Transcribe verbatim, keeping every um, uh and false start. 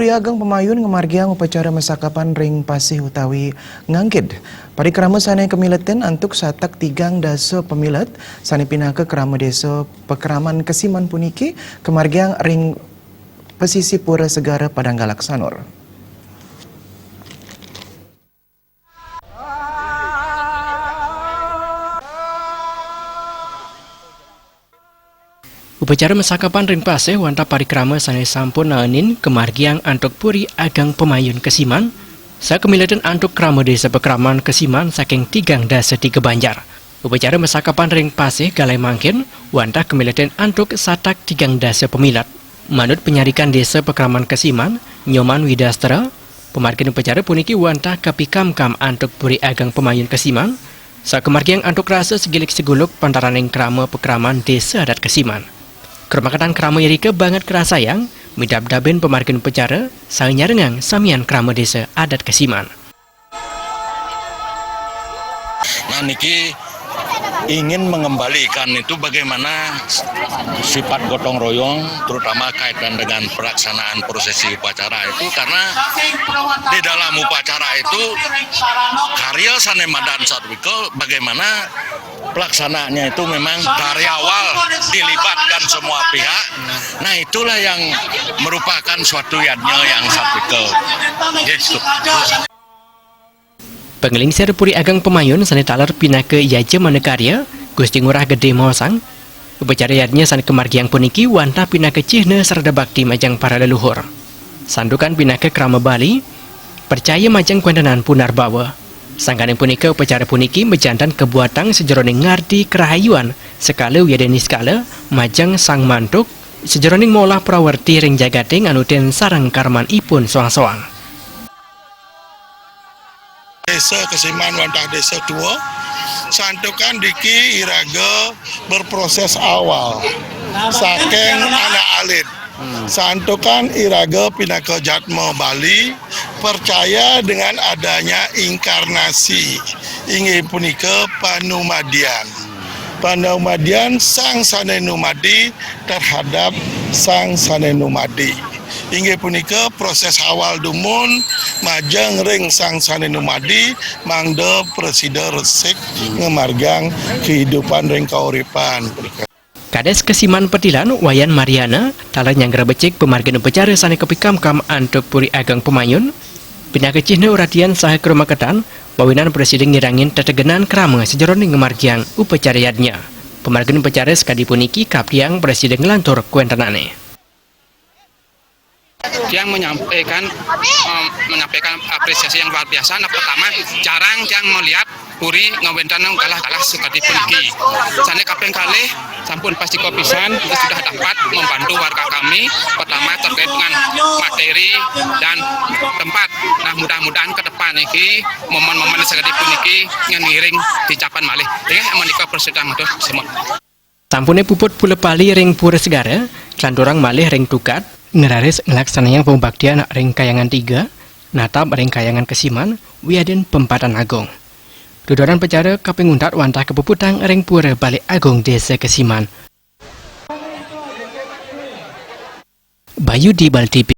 Puri Ageng Pamayun ngamargiang upacara masakapan ring pasih utawi ngangkid. Parikrama sane kamiletin antuk satak tigang dasa pamilet sane pinaka krama desa pakraman kesiman puniki kamargiang ring pesisi Pura Segara Padang Galak Sanur. Upacara masakapan ring pasih wantah parikrama sane sampun naenin kamargiang antuk Puri Ageng Pamayun kesiman, sakamiletin antuk krama desa pakraman kesiman saking tigang dasa tiga banjar. Upacara masakapan ring pasih galai mangkin wantah kamiletin antuk satak tigang dasa pamilet. Manut panyarikan desa pakraman kesiman, Nyoman Widastra, pamargin upacara puniki wantah kapikamkam antuk Puri Ageng Pamayun kesiman, sakamargiang antuk rasa segilik seguluk pantaraning krama pakraman desa adat kesiman. Krumaketan krama irika banget karasayang, midabdabin pamargin upacara, saha nyarengang samian krama desa adat kesiman. Nah, niki ingin mengembalikan itu bagaimana sifat gotong royong, terutama kaitan dengan pelaksanaan prosesi upacara itu, karena di dalam upacara itu karya sane madan satwika, bagaimana pelaksanaannya itu memang dari awal dilibatkan semua pihak. Nah, itulah yang merupakan suatu yadnya yang satwika. Gitu. Panglingsir Puri Ageng Pamayun sane taler pinaka yajamana karya, Gusti Ngurah Gede maosang, upacara yadnya sane kamargiang puniki wantah pinaka cihna srada bakti majeng para leluhur. Santukan pinaka krama Bali, percaya majeng kawéntenan punarbawa. Sangkaning punika upacara puniki majanten kabuatang sajeroning ngardi karahayuan sekala wiadin niskala majeng sang mantuk, sajeroning molah prawerti ring jagate nganutin sareng karmanipun soang-soang. Desa Kesiman wantah desa tua, santukan driki iraga berproses awal saking anak alit. Santukan iraga pinaka jatma Bali percaya dengan adanya inkarnasi, inggih punika panumadian. Panumadian sang sane numadi terhadap sang sane numadi. Inggih punika proses awal dumun majeng ring sang sane numadi mangda prasida resik ngamargiang kehidupan ring kauripan. Kades Kesiman Petilan, Wayan Mariana, taler nyanggra becik pamargin upacara sane kapikamkam antuk Puri Ageng Pamayun, pinaka cihna uratian saha krumaketan, mawinan prasida ngirangin tetegenan krama sajeroning ngamargiang upacara yadnya. Pamargin upacara sakadi puniki kaptiang prasida nglantur kawéntenane. Tiang menyampaikan, em, menyampaikan apresiasi yang luar biasa. Nah, pertama, jarang tiang melihat puri ngawéntenan galah-galah sakadi puniki. Sane kaping kalih, sampun pastika pisan, kita sudah dapat membantu warga kami, pertama terkait dengan materi dan tempat. Nah, mudah-mudahan ke depan niki, momen-momen sakadi puniki ngiring dicapan malih. Inggih, menika prasida matur suksma. Sampune puput pula pali ring Pura Segara, kalanturang malih ring tukad, ngraris nglaksanayang pangubaktian ring Kahyangan Tiga, natap ring Kahyangan Kesiman, wiadin Pempatan Agung. Dudonan upacara kaping untat wantah kapuputang ring Pura Bale Agung Desa Kesiman. Bayu di Bal T V.